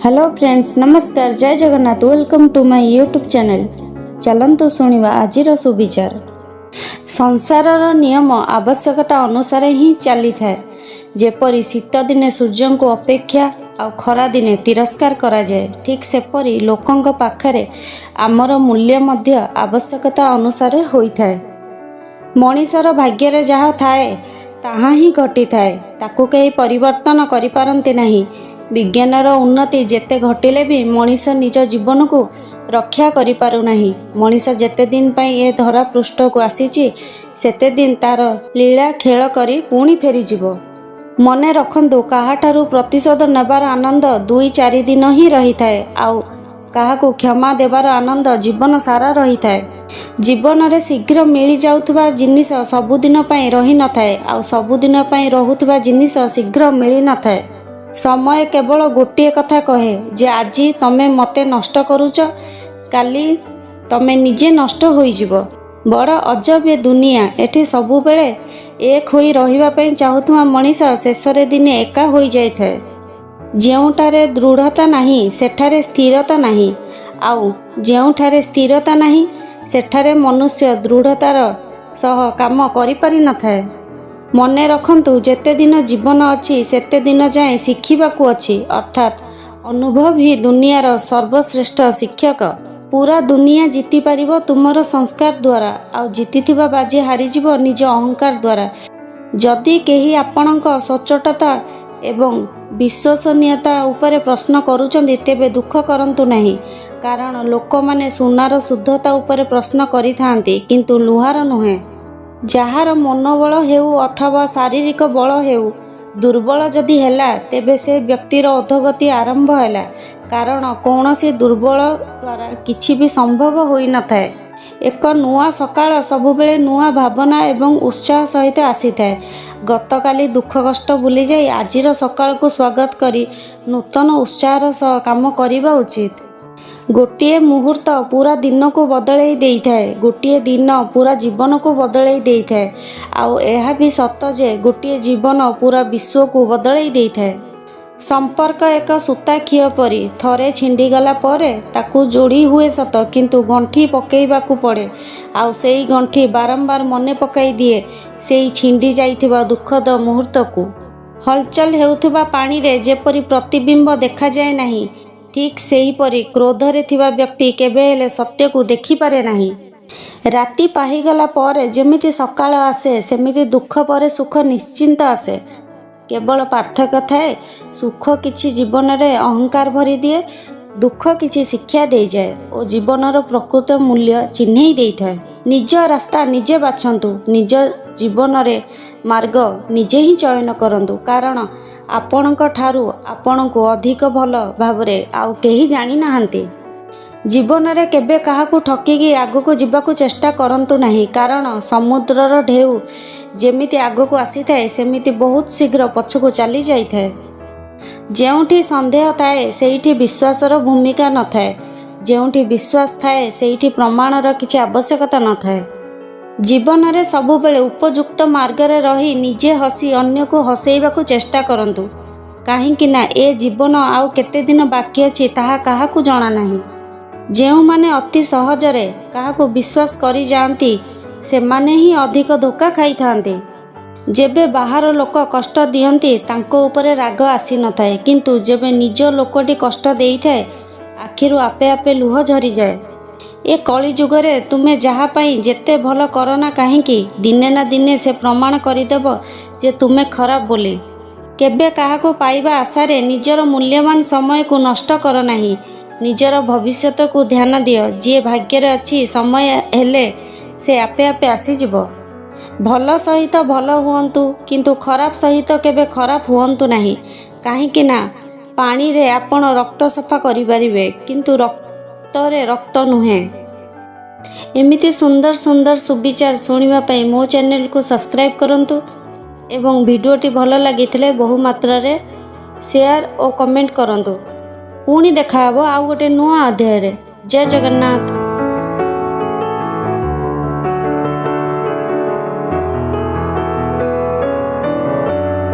Hello friends, ନମସ୍କାର, ଜୟ Jagannath. Welcome to my YouTube channel. ଚାଲନ୍ତୁ ଶୁଣିବା ଆଜିର ସୁବିଚାର। ସଂସାରର ନିୟମ ଆବଶ୍ୟକତା ଅନୁସାରେ ହିଁ ଚାଲିଥାଏ। ଯେପରି ଶୀତ ଦିନେ ସୂର୍ଯ୍ୟଙ୍କୁ ଅପେକ୍ଷା ଆଉ ଖରାଦିନେ ତିରସ୍କାର କରାଯାଏ, ଠିକ୍ ସେପରି ଲୋକଙ୍କ ପାଖରେ ଆମର ମୂଲ୍ୟ ମଧ୍ୟ ଆବଶ୍ୟକତା ଅନୁସାରେ ହୋଇଥାଏ। ମଣିଷର ଭାଗ୍ୟରେ ଯାହା ଥାଏ, ତାହା ହିଁ ଘଟିଥାଏ। ତାକୁ କେହି ପରିବର୍ତ୍ତନ କରିପାରନ୍ତି ନାହିଁ। ବିଜ୍ଞାନର ଉନ୍ନତି ଯେତେ ଘଟିଲେ ବି ମଣିଷ ନିଜ ଜୀବନକୁ ରକ୍ଷା କରିପାରୁନାହିଁ। ମଣିଷ ଯେତେ ଦିନ ପାଇଁ ଏ ଧରା ପୃଷ୍ଠକୁ ଆସିଛି, ସେତେ ଦିନ ତାର ଲୀଳା ଖେଳ କରି ପୁଣି ଫେରିଯିବ। ମନେ ରଖନ୍ତୁ, କାହାଠାରୁ ପ୍ରତିଶୋଧ ନେବାର ଆନନ୍ଦ 2-4 ଦିନ ହିଁ ରହିଥାଏ ଆଉ କାହାକୁ କ୍ଷମା ଦେବାର ଆନନ୍ଦ ଜୀବନ ସାରା ରହିଥାଏ। ଜୀବନରେ ଶୀଘ୍ର ମିଳିଯାଉଥିବା ଜିନିଷ ସବୁଦିନ ପାଇଁ ରହିନଥାଏ ଆଉ ସବୁଦିନ ପାଇଁ ରହୁଥିବା ଜିନିଷ ଶୀଘ୍ର ମିଳିନଥାଏ। ସମୟ କେବଳ ଗୋଟିଏ କଥା କହେ ଯେ ଆଜି ତମେ ମୋତେ ନଷ୍ଟ କରୁଛ, କାଲି ତମେ ନିଜେ ନଷ୍ଟ ହୋଇଯିବ। ବଡ଼ ଅଜବ ଏ ଦୁନିଆ। ଏଠି ସବୁବେଳେ ଏକ ହୋଇ ରହିବା ପାଇଁ ଚାହୁଁଥିବା ମଣିଷ ଶେଷରେ ଦିନେ ଏକା ହୋଇଯାଇଥାଏ। ଯେଉଁଠାରେ ଦୃଢ଼ତା ନାହିଁ, ସେଠାରେ ସ୍ଥିରତା ନାହିଁ ଆଉ ଯେଉଁଠାରେ ସ୍ଥିରତା ନାହିଁ, ସେଠାରେ ମନୁଷ୍ୟ ଦୃଢ଼ତାର ସହ କାମ କରିପାରିନଥାଏ। ମନେ ରଖନ୍ତୁ, ଯେତେ ଦିନ ଜୀବନ ଅଛି, ସେତେ ଦିନ ଯାଏଁ ଶିଖିବାକୁ ଅଛି। ଅର୍ଥାତ୍ ଅନୁଭବ ହିଁ ଦୁନିଆର ସର୍ବଶ୍ରେଷ୍ଠ ଶିକ୍ଷକ। ପୁରା ଦୁନିଆ ଜିତିପାରିବ ତୁମର ସଂସ୍କାର ଦ୍ୱାରା ଆଉ ଜିତିଥିବା ବାଜି ହାରିଯିବ ନିଜ ଅହଙ୍କାର ଦ୍ୱାରା। ଯଦି କେହି ଆପଣଙ୍କ ସଚ୍ଚୋଟତା ଏବଂ ବିଶ୍ୱସନୀୟତା ଉପରେ ପ୍ରଶ୍ନ କରୁଛନ୍ତି, ତେବେ ଦୁଃଖ କରନ୍ତୁ ନାହିଁ। କାରଣ ଲୋକମାନେ ସୁନାର ଶୁଦ୍ଧତା ଉପରେ ପ୍ରଶ୍ନ କରିଥାନ୍ତି, କିନ୍ତୁ ଲୁହାର ନୁହେଁ। ଯାହାର ମନୋବଳ ହେଉ ଅଥବା ଶାରୀରିକ ବଳ ହେଉ, ଦୁର୍ବଳ ଯଦି ହେଲା, ତେବେ ସେ ବ୍ୟକ୍ତିର ଅଧୋଗତି ଆରମ୍ଭ ହେଲା। କାରଣ କୌଣସି ଦୁର୍ବଳ ଦ୍ୱାରା କିଛି ବି ସମ୍ଭବ ହୋଇନଥାଏ। ଏକ ନୂଆ ସକାଳ ସବୁବେଳେ ନୂଆ ଭାବନା ଏବଂ ଉତ୍ସାହ ସହିତ ଆସିଥାଏ। ଗତକାଲି ଦୁଃଖ କଷ୍ଟ ଭୁଲିଯାଇ ଆଜିର ସକାଳକୁ ସ୍ୱାଗତ କରି ନୂତନ ଉତ୍ସାହର ସହ କାମ କରିବା ଉଚିତ। ଗୋଟିଏ ମୁହୂର୍ତ୍ତ ପୁରା ଦିନକୁ ବଦଳେଇ ଦେଇଥାଏ। ଗୋଟିଏ ଦିନ ପୁରା ଜୀବନକୁ ବଦଳେଇ ଦେଇଥାଏ। ଆଉ ଏହା ବି ସତ ଯେ ଗୋଟିଏ ଜୀବନ ପୁରା ବିଶ୍ୱକୁ ବଦଳେଇ ଦେଇଥାଏ। ସମ୍ପର୍କ ଏକ ସୂତା ଖିଅ ପରି। ଥରେ ଛିଣ୍ଡିଗଲା ପରେ ତାକୁ ଯୋଡ଼ି ହୁଏ ସତ, କିନ୍ତୁ ଗଣ୍ଠି ପକେଇବାକୁ ପଡ଼େ। ଆଉ ସେଇ ଗଣ୍ଠି ବାରମ୍ବାର ମନେ ପକାଇ ଦିଏ ସେଇ ଛିଣ୍ଡି ଯାଇଥିବା ଦୁଃଖଦ ମୁହୂର୍ତ୍ତକୁ। ହଲଚଲ ହେଉଥିବା ପାଣିରେ ଯେପରି ପ୍ରତିବିମ୍ବ ଦେଖାଯାଏ ନାହିଁ, ଠିକ୍ ସେହିପରି କ୍ରୋଧରେ ଥିବା ବ୍ୟକ୍ତି କେବେ ହେଲେ ସତ୍ୟକୁ ଦେଖିପାରେ ନାହିଁ। ରାତି ପାହିଗଲା ପରେ ଯେମିତି ସକାଳ ଆସେ, ସେମିତି ଦୁଃଖ ପରେ ସୁଖ ନିଶ୍ଚିନ୍ତ ଆସେ। କେବଳ ପାର୍ଥକ୍ୟ ଥାଏ, ସୁଖ କିଛି ଜୀବନରେ ଅହଙ୍କାର ଭରିଦିଏ, ଦୁଃଖ କିଛି ଶିକ୍ଷା ଦେଇଯାଏ ଓ ଜୀବନର ପ୍ରକୃତ ମୂଲ୍ୟ ଚିହ୍ନେଇ ଦେଇଥାଏ। ନିଜ ରାସ୍ତା ନିଜେ ବାଛନ୍ତୁ। ନିଜ ଜୀବନରେ ମାର୍ଗ ନିଜେ ହିଁ ଚୟନ କରନ୍ତୁ। କାରଣ ଆପଣଙ୍କ ଠାରୁ ଆପଣଙ୍କୁ ଅଧିକ ଭଲ ଭାବରେ ଆଉ କେହି ଜାଣିନାହାନ୍ତି। ଜୀବନରେ କେବେ କାହାକୁ ଠକିକି ଆଗକୁ ଯିବାକୁ ଚେଷ୍ଟା କରନ୍ତୁ ନାହିଁ। କାରଣ ସମୁଦ୍ରର ଢେଉ ଯେମିତି ଆଗକୁ ଆସିଥାଏ, ସେମିତି ବହୁତ ଶୀଘ୍ର ପଛକୁ ଚାଲି ଯାଇଥାଏ। ଯେଉଁଠି ସନ୍ଦେହ ଥାଏ, ସେଇଠି ବିଶ୍ୱାସର ଭୂମିକା ନଥାଏ। ଯେଉଁଠି ବିଶ୍ୱାସ ଥାଏ, ସେଇଠି ପ୍ରମାଣର କିଛି ଆବଶ୍ୟକତା ନଥାଏ। ଜୀବନରେ ସବୁବେଳେ ଉପଯୁକ୍ତ ମାର୍ଗରେ ରହି ନିଜେ ହସି ଅନ୍ୟକୁ ହସେଇବାକୁ ଚେଷ୍ଟା କରନ୍ତୁ। କାହିଁକି ନା ଏ ଜୀବନ ଆଉ କେତେ ଦିନ ବାକି ଅଛି, ତାହା କାହାକୁ ଜଣା ନାହିଁ। ଯେଉଁମାନେ ଅତି ସହଜରେ କାହାକୁ ବିଶ୍ୱାସ କରିଯାଆନ୍ତି, ସେମାନେ ହିଁ ଅଧିକ ଧୋକା ଖାଇଥାନ୍ତି। ଯେବେ ବାହାର ଲୋକ କଷ୍ଟ ଦିଅନ୍ତି, ତାଙ୍କ ଉପରେ ରାଗ ଆସିନଥାଏ। କିନ୍ତୁ ଯେବେ ନିଜ ଲୋକଟି କଷ୍ଟ ଦେଇଥାଏ, ଆଖିରୁ ଆପେ ଆପେ ଲୁହ ଝରିଯାଏ। ଏ କଳିଯୁଗରେ ତୁମେ ଯାହା ପାଇଁ ଯେତେ ଭଲ କର ନା କାହିଁକି, ଦିନେ ନା ଦିନେ ସେ ପ୍ରମାଣ କରିଦେବ ଯେ ତୁମେ ଖରାପ ବୋଲି। କେବେ କାହାକୁ ପାଇବା ଆଶାରେ ନିଜର ମୂଲ୍ୟବାନ ସମୟକୁ ନଷ୍ଟ କର ନାହିଁ। ନିଜର ଭବିଷ୍ୟତକୁ ଧ୍ୟାନ ଦିଅ। ଯିଏ ଭାଗ୍ୟରେ ଅଛି, ସମୟ ହେଲେ ସେ ଆପେ ଆପେ ଆସିଯିବ। ଭଲ ସହିତ ଭଲ ହୁଅନ୍ତୁ, କିନ୍ତୁ ଖରାପ ସହିତ କେବେ ଖରାପ ହୁଅନ୍ତୁ ନାହିଁ। କାହିଁକି ନା ପାଣିରେ ଆପଣ ରକ୍ତ ସଫା କରିପାରିବେ, କିନ୍ତୁ ରକ୍ତରେ ରକ୍ତ ନୁହେଁ। ଏମିତି ସୁନ୍ଦର ସୁନ୍ଦର ସୁବିଚାର ଶୁଣିବା ପାଇଁ ମୋ ଚ୍ୟାନେଲକୁ ସବସ୍କ୍ରାଇବ୍ କରନ୍ତୁ ଏବଂ ଭିଡ଼ିଓଟି ଭଲ ଲାଗିଥିଲେ ବହୁ ମାତ୍ରାରେ ସେୟାର ଓ କମେଣ୍ଟ କରନ୍ତୁ। ପୁଣି ଦେଖାହେବ ଆଉ ଗୋଟେ ନୂଆ ଅଧ୍ୟାୟରେ। ଜୟ ଜଗନ୍ନାଥ।